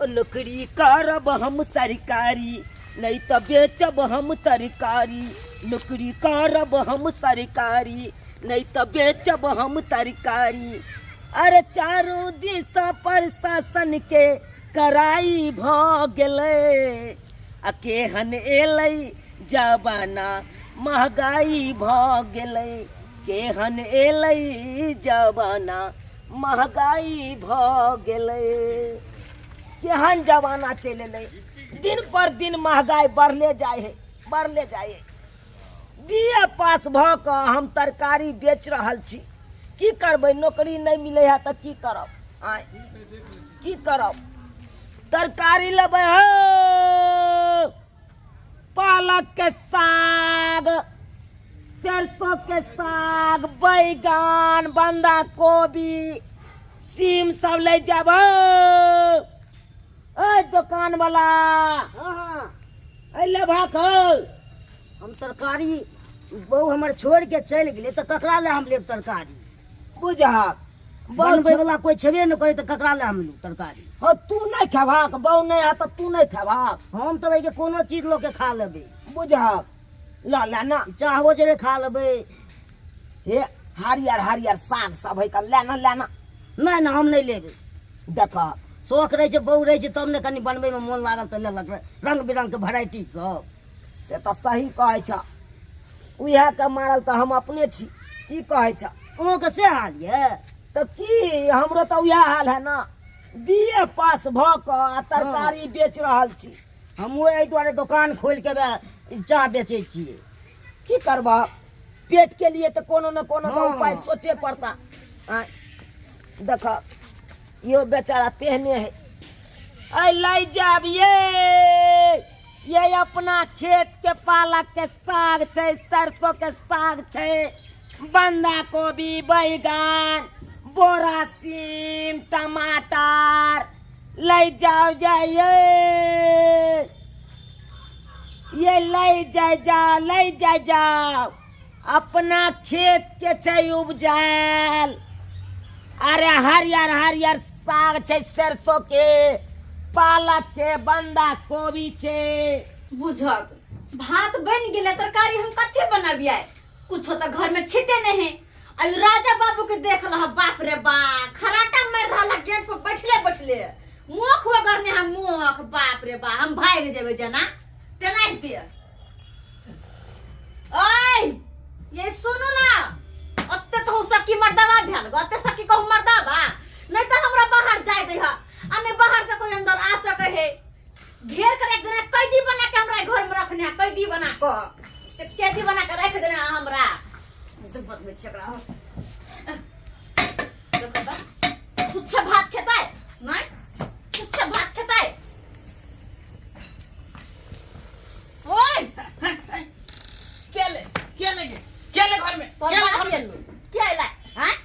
नौकरी करब हम सरकारी, नहीं तो बेचब हम तरकारी। नौकरी करब हम सरकारी, नहीं तो बेचब हम तरकारी। अरे चारू दिशा प्रशासन के कराई भ गेलै, आ केहन एलै जमाना महगाई भ गेलै। केहन एलै जमाना महगाई भ गेलै। केहन जमाना चलि एलै, दिन पर दिन महगाई बढ़ले जाइ है, बढ़ले जाइ है। बी ए पास भऽ कऽ हम तरकारी बेच रहल छी। की करबै, नौकरी नहि मिलै है तऽ की करब? आँय, की करब? तरकारी लेबै हौ, पालक के साग, सरसों के साग, बैगन, बंधा कोबी, सीम सब ले जाब। ओइ दोकान वाला। हाँ हाँ। अइ लेबहक हौ? हम तरकारी बहु हमर छोड़ि के चलि गेलै तऽ ककरा लए हम लेब तरकारी? बुझहक बनबै वाला कोई छेबे नहि करै तऽ ककरा लए हम लू तरकारी? हो, तू नहि खेबहक? बहु नहि है तऽ तू नहि खेबहक? हम तऽ एहिके कोनो चीज लऽ के खा लेबै। बुझहक, लऽ ले ना। चाहबो जे खा लेबै। हे, हरियर हरियर साग सब है, ले ना, ले ना। नहि नहि, हम नहि लेबै। देख। शौक रहै छै, बहु रहै छै तब ने कनि बनबैमे मोन लागल तऽ लेलक रंग बिरंगके वेराइटी सब। से तऽ सही कहै छ, उएहके मारल तऽ हम अपने छी। की कहै छ? अहूँके से हाल यऽ? तऽ की, हमरो तऽ उएह हाल है ना। बी ए पास भऽ कऽ आ तरकारी बेच रहल छी। हमहूँ एहि दुआरे दोकान खोलि के वएह चाह बेचै छियै। की करबह, पेट के लिए तऽ कोनो ने कोनो तऽ उपाय सोचे पड़ता। आँय, देख, यो बेचारा तेहने है। अइ लै जाब ये अपना खेत के पालक के साग छै, सरसों के साग छै, बंधा कोबी, बैगन, बोरा, सीम, टमाटर लै जाओ जाइए। ये लै जाय जाओ, लै जाय जाओ, अपना खेत के छै उपजायल। अरे हरियर हरियर साग छै, सरसों के, पालक के, बंधा कोबी छै। बुझक भात बन गेलै, तरकारी हम कथी बनबियै? कुछो तऽ घर में छिते नहीं है। अभी राजा बाबू के देख लह, बाप रे बा, खराटा मार रहा है गेट पर बैठले बैठले। मुख वगरने हम मुख, बाप रे बा, हम भाग जेबे जना तेनाहिते। ओए ये सुनू ना, ओते कहूँ सखी मर्दावा भेल गो, ओते सखी कहूँ मर्दावा नहीं तो हमरा बाहर जाय दे हा, आ नहीं बाहर से कोई अंदर आ सके है। घेर कर एक दिन कैदी बना के हमरा घर में रखने है, कैदी बना के, से कैदी बना के रख देने है हमरा। तो बदमाश एकरा हम। देखो तो, छुच्छा भात खेतै नहीं, छुच्छा भात खेतै। ओए के ले, के ले गे, के ले घर में? तोर के ले बाप घर में? एलू के अइलै? हैं,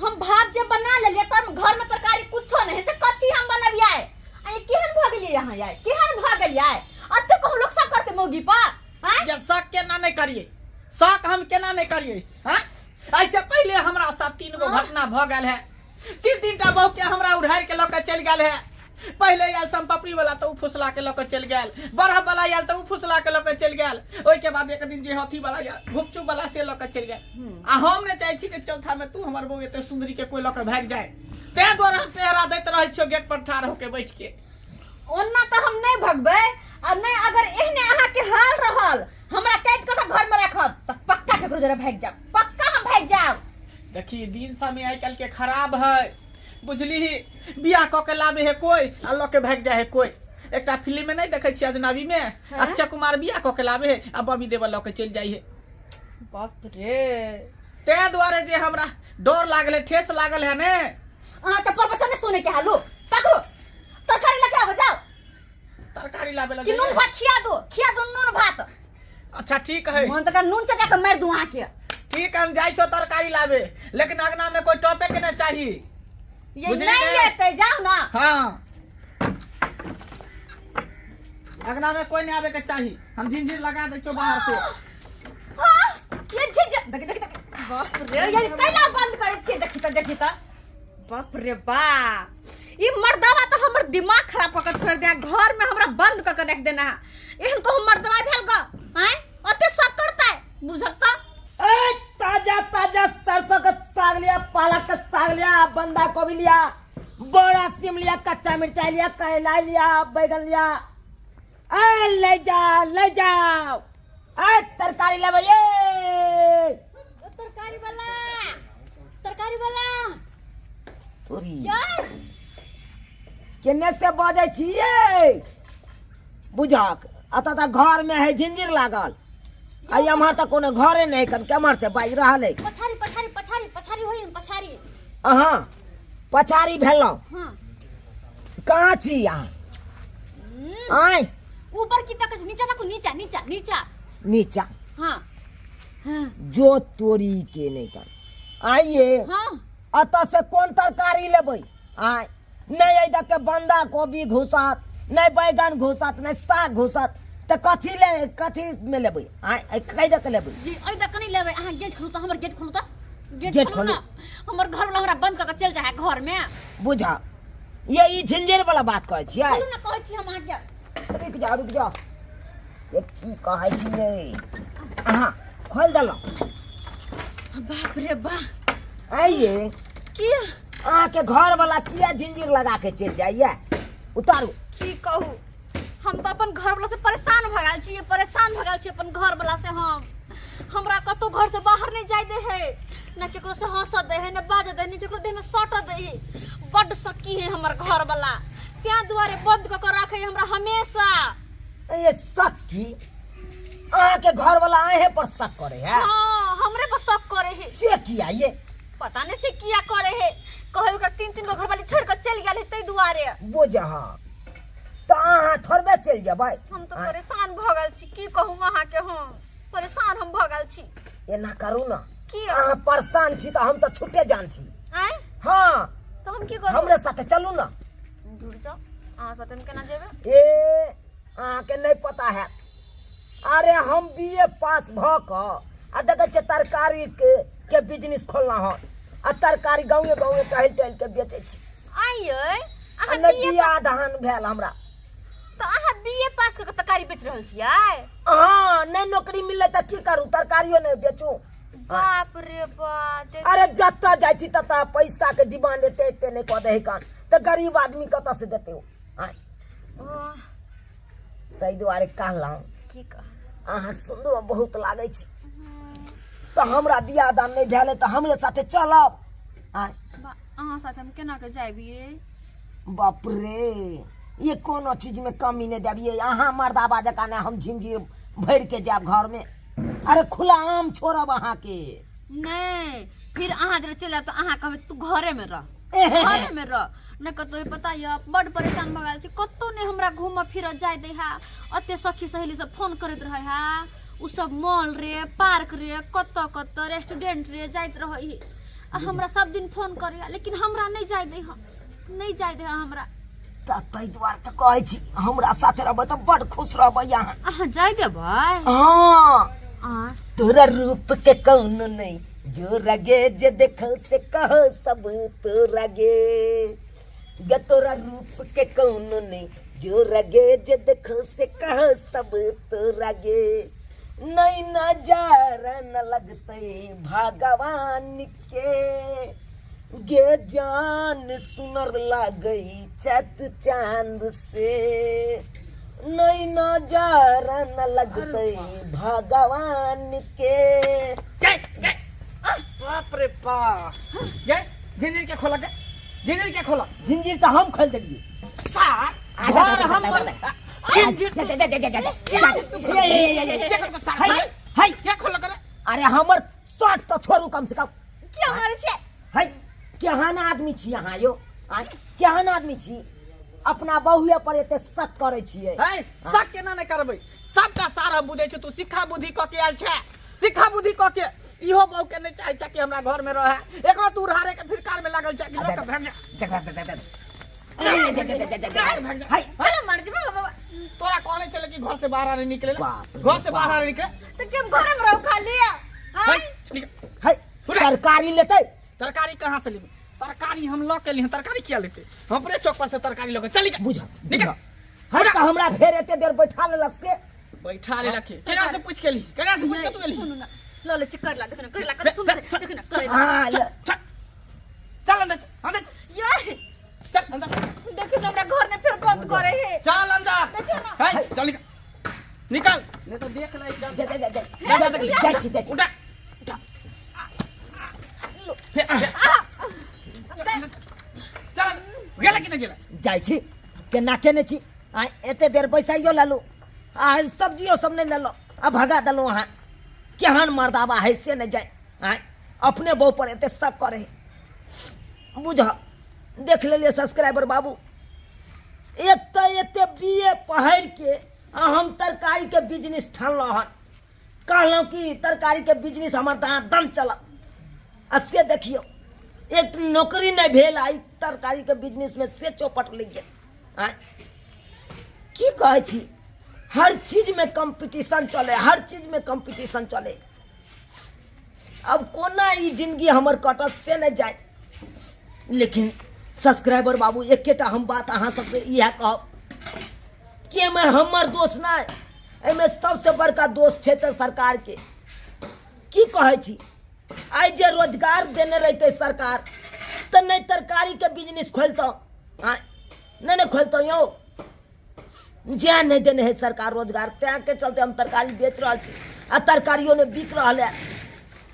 हम भात जे बना लेलियै तब घर में तरकारी कुछो नहीं से कथी हम बनबियै? आ ई केहन भऽ गेलियै यहाँ यार, केहन भऽ गेलियै? अते कहूँ लोग सब करते मौगी पर हैं? ये शक केना नहीं करिए, शक हम केना नहीं करिए? हैं, ऐसे पहले हमरा साथ 3 गो घटना भ गेल है। तीन तीन टा बहू के हमरा उधार के लऽ के चलि गेल है। पहले आयल सम्पपड़ी वाला तऽ ओ फुसला के लऽ के चलि गेल, बरह वाला आयल तऽ ओ फुसला के लऽ के चलि गेल, ओहिके बाद एक दिन जे अथी वाला आयल, घुपचुप वाला, से लऽ के चलि गेल। आ हम नहि चाहै छी कि चौथा में तू हमर बहू एते सुंदरी के कोई लऽ के भागि जाए, ताहि दुआरे हम पहरा दैत रहै छियौ गेट पर ठाढ़ होके बैठ के। ओना तऽ हम नहि भगबै, आ नहि अगर एहने अहाँके हाल रहल, हमरा कैद कऽ के घर में राखब तऽ पक्का केकरो जरे भागि जायब, पक्का हम भागि जायब। देखी, दिन समय आइ काल्हि के खराब है, बुझली? बियाह कऽ के लाबे है कोई आ लऽ के भागि जाए है कोई। एकटा फिल्म में नहीं देखे छियै अजनबी में? हाँ? अक्षय कुमार बियाह कऽ के लाबे है आ बॉबी देवल लऽ के चलि जाइ है। बाप रे। ताहि दुआरे जे हमरा डर लागल है, ठेस लागल है ने। अहाँके प्रवचन नहि सुने के हालू, पकड़ो तरकारी लऽ के आबो, जाओ। तरकारी लाबे लगे। कि नून भात खिया दो, खिया दो नून भात। अच्छा ठीक है। मन तक नून चटा के मार दूं अहाँके। ठीक है, हम जाइ छो तरकारी लाबे, लेकिन अगना में कोई टॉपे के ना चाहिए। ये बुझली नहीं ने? लेते, जाओ ना। हाँ, अगना में कोई नहीं आवे के चाहिए, हम झिझिर लगा दे छो बाहर से। हाँ, ये झिझिर देख देख देख, बाप रे, ये कैला बंद करे छियै? देखी त, देखी त, बाप रे बाप। ई मर्दवा तऽ हमर दिमाग खराब कऽ के छोड़ि दे, घर में हमरा बंद कऽ के रख देना है। एहन कहूँ मर्दवा भेल ग आँय, ओते सब करतै बुझक तऽ। ए ताजा ताजा सरसों का साग लिया, पालक का साग लिया, बंदा गोभी लिया, बड़ा सिम लिया, कच्चा मिर्चाई लिया, करेला लिया, बैगन लिया। ए ले जाओ ले जाओ, ए तरकारी लेबै ये। ओ तरकारी वाला, तरकारी वाला। तोरी यार केने से बजै छियै बुझक? अतऽ तऽ घर में है झिंझिर लागल, आ एम्हर तऽ कोनो घरे नहि कन, केम्हर से बाजि रहल है? पछाड़ी पछाड़ी पछाड़ी पछाड़ी होई न पछाड़ी। अहाँ पछाड़ी भेलहुँ? हाँ। कहाँ छी अहाँ? आँय? ऊपर की तक नीचा तक, नीचा नीचा नीचा। नीचा? हाँ हाँ। जो तोरी के नहि तर आइए। हाँ। अतऽ से कोन तरकारी लेबै? आँय, नहि एहि दऽ के बन्धा कोबी घुसत, नहि बैगन घुसत, नहि साग घुसत, तऽ कथी ले कथी में लेबै? आँय, एहि कै दऽ के लेबै? ये एहि दऽ के नहि लेबै। अहाँ गेट खोलू तऽ, हमर गेट खोलू तऽ, गेट गेट खोलू ना। हमर घर वाला हमरा बंद कऽ के चलि जाइ है घर में। बुझा ये ई झिंझिर वाला बात करै छियै? खोलू ना कहै छी हम अहाँके। रुक जा रुक जा, ये की कहै छियै अहाँ? खोलि देलहुँ। बाप रे बाप। आइए। की? अहाँके घर वाला किया झिंझिर लगा के चलि जाइए? उतारू। की कहू, हम तऽ अपन घर वाला से परेशान भऽ गेल छी, परेशान भऽ गेल छी अपन घर वाला से हम। हमरा कतौ घर से बाहर नहीं जाय दे है, ना केकरो से हंस दे है, ना बाज दे है, ना केकरो देह में सट दे है। बड्ड सकी है हमर घर वाला, त्यां दुआरे बंद कऽ के राखे है हमरा हमेशा। ये सकी अहाँके घर वाला अहें पर शक करे है? हाँ, हमरे पर शक करे है। से किया ये? पता नहीं से किया करे है। कहे ओकरा तीन तीन गो घरवाली छोड़ के चल गेल है ताहि दुआरे। बुझ, हाँ तऽ अहाँ थोड़बे चलि जेबै। हम तऽ परेशान भऽ गेल छी, की कहू अहाँके, हम परेशान हम भऽ गेल छी। एना करू ना। की? अहाँ परेशान छी तऽ हम तऽ छुट्टे जान छी। आँय? हाँ। तऽ हम की करू? हमरे साथे चलू ना। दूर जाओ, अहाँ साथे हम केना जेबै? ए अहाँके नहि पता है, अरे हम बी ए पास भऽ कऽ आ देखै छियै तरकारी के बिजनेस खोलना हन, आ तरकारी गाँवे गाँवे टहलि टहलि के बेचै छी। आइयै आ अहाँ नहि बी ए बियाह दान भेल हमरा। तऽ अहाँ बी ए पास कऽ के तरकारी बेच रहल छियै? हँ, नहि नौकरी मिललै तऽ की करू, तरकारियो नहि बेचू? बाप रे बाप। अरे जतऽ जाइ छी ततऽ पैसा के डिमांड एते एते नहि कऽ दै कान, तऽ गरीब आदमी कतऽ से देतै ओ? आँय, ताहि दुआरे कहलहुँ। की कह? अहाँ सुन्दरो बहुत लागै छी, तऽ हमरा बियाह दान नहि भेल तऽ हमरे साथे चलब। आँय? अहाँ साथे हम केना के जाबियै? बाप रे, ये कोनो चीज में कमी नहीं देबियै अहाँ। मर्दाबा जकाँ नहि हम झिंझिर भरि के जायब घर में, अरे खुला आम छोड़ब अहाँके। नहि, फिर अहाँ जब चलि आयब तऽ अहाँ कहबै तू घरे में रह, घरे में रह, नहि कतौ। पता यऽ, बड्ड परेशान भऽ गेल छी, कतौ नहि हमरा घूमऽ फिरऽ जाय दै है। एते सखी सहेली सब फोन करैत रहै है, ओ सब मॉल रे, पार्क रे, कतऽ कतऽ रेस्टोरेंट रे जाइत रहै है, आ हमरा सब दिन फोन करैया, लेकिन हमरा नहि जाय दै है, नहि जाय दै है हमरा। तऽ ताहि दुआरे तऽ कहै छी, हमरा साथे रहबै तऽ बड्ड खुश रहबै अहाँ। अहाँ जाय देबै? हँ। आँय? तोरा रूप के कौनो नहीं जो रगे, जे देखो से कहो सब तोरा गे गे। तोरा रूप के कौनो नहीं जो रगे, जे देखो से कहो सब तोरा गे। नहीं नजर न लगते भगवान के गे, जान सुनर लागई चत चांद से। नहीं नजर न लगते भगवान के। गए गए, बाप रे बाप, गए झिंझिर के खोला, गए झिंझिर के खोला। झिंझिर तऽ हम खोलि देलियै। सार घर हम झिंझिर तू हाय हाय, के खोला करे? अरे हमर शर्ट तऽ छोड़ू कम से कम। किया मारै छियै? है केहन आदमी छी अहाँ यौ? आँय, केहन आदमी छी, अपना बहुए पर एते शक करै छियै? है शक केना नहि करबै? सबटा सार हम बुझै छी, तू सिक्खा बुद्धि कऽ के आयल छै, सिक्खा बुद्धि कऽ के। इहो बहू के नहि चाहै छै कि हमरा घर में रहे, एकरो तू उड़ारे के फिरकार में लागल छै कि लऽ के भागि जा। है चल मर जेबै बाबा। तोरा कहने छलै कि घर से बाहर नहीं निकले, बाप रे घर से बाहर नहीं निकले। तऽ कि हम घरे में रहू खाली? है, आँय? निकल। है तरकारी लेतै? तरकारी कहाँ से लेबै? तरकारी हम लऽ के एली हन, तरकारी किया लेते? हम अपने चौक पर से तरकारी लऽ के चल, निकल। बुझ। निकल। हर का हमरा फेर एते देर बैठा लेलक से। बैठा ले रखे। केकरा से पूछ के ली? केकरा से पूछ के तू एली? सुनू ना, लऽ लै छी करला, देखियौ ने करला कते सुन्दर, देखियौ ने करैला। हाँ, चल चल अंदर, अंदर। ये चल अंदर। देखियौ ने, हमरा घर ने फेर बंद करे हे। चल अंदर। देखियौ ना। है, चल निकल, निकल, नहीं तो देख ले। जा जा जा जा जा जा छी, जा छी। उठा उठा, फिर चल चल। गेला कि नहीं गेला? जाइ छी, केना केने छी? आ एते देर बैसाइयो लेलहुँ आ सब्जियो सब नहि लेलहुँ आ भगा देलहुँ। अहाँ केहन मर्दाबा है से नहि जाय। आँय, अपने बहू पर एते शक करे है। बुझ, देख लेलियै सब्सक्राइबर बाबू, एक तऽ एते बी ए पढ़ि के आ हम तरकारीके बिजनेस ठानलहुँ हन। कहलहुँ कि तरकारीके बिजनेस हमर तऽ दम चलत, आ से देखियौ, एक नौकरी नहि भेल आ ई तरकारीके बिजनेसमे से चौपट लागि गेल। आँय, की कहै छी, हर चीजमे कम्पीटिशन चले, हर चीजमे कम्पीटिशन चले। अब कोना ई जिंदगी हमर कटत से नहि जाय। लेकिन सब्सक्राइबर बाबू, एकेटा हम बात अहाँ सबसे इएह कहब कि एहिमे हमर दोष नहि, एहिमे सबसे बड़का दोष छै तऽ सरकारके। की कहै छी, आइ जे रोजगार देने रहितै सरकार तऽ नहि तरकारीके बिजनेस खोलितहुँ, आँय नहि ने खोलितहुँ यौ। जे नहि देने है सरकार रोजगार, तैँ के चलते हम तरकारी बेच रहल छी आ तरकारियो नहि बिक रहल है।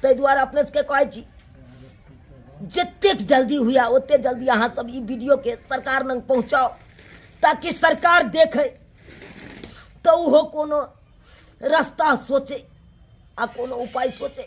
ताहि दुआरे अपने सबके कहै छी, जतेक जल्दी हुए ओतेक जल्दी अहाँ सब ई वीडियोके सरकार लग पहुँचाउ, ताकि सरकार देखे तऽ ओहो कोनो रास्ता सोचे आ कोनो उपाय सोचे।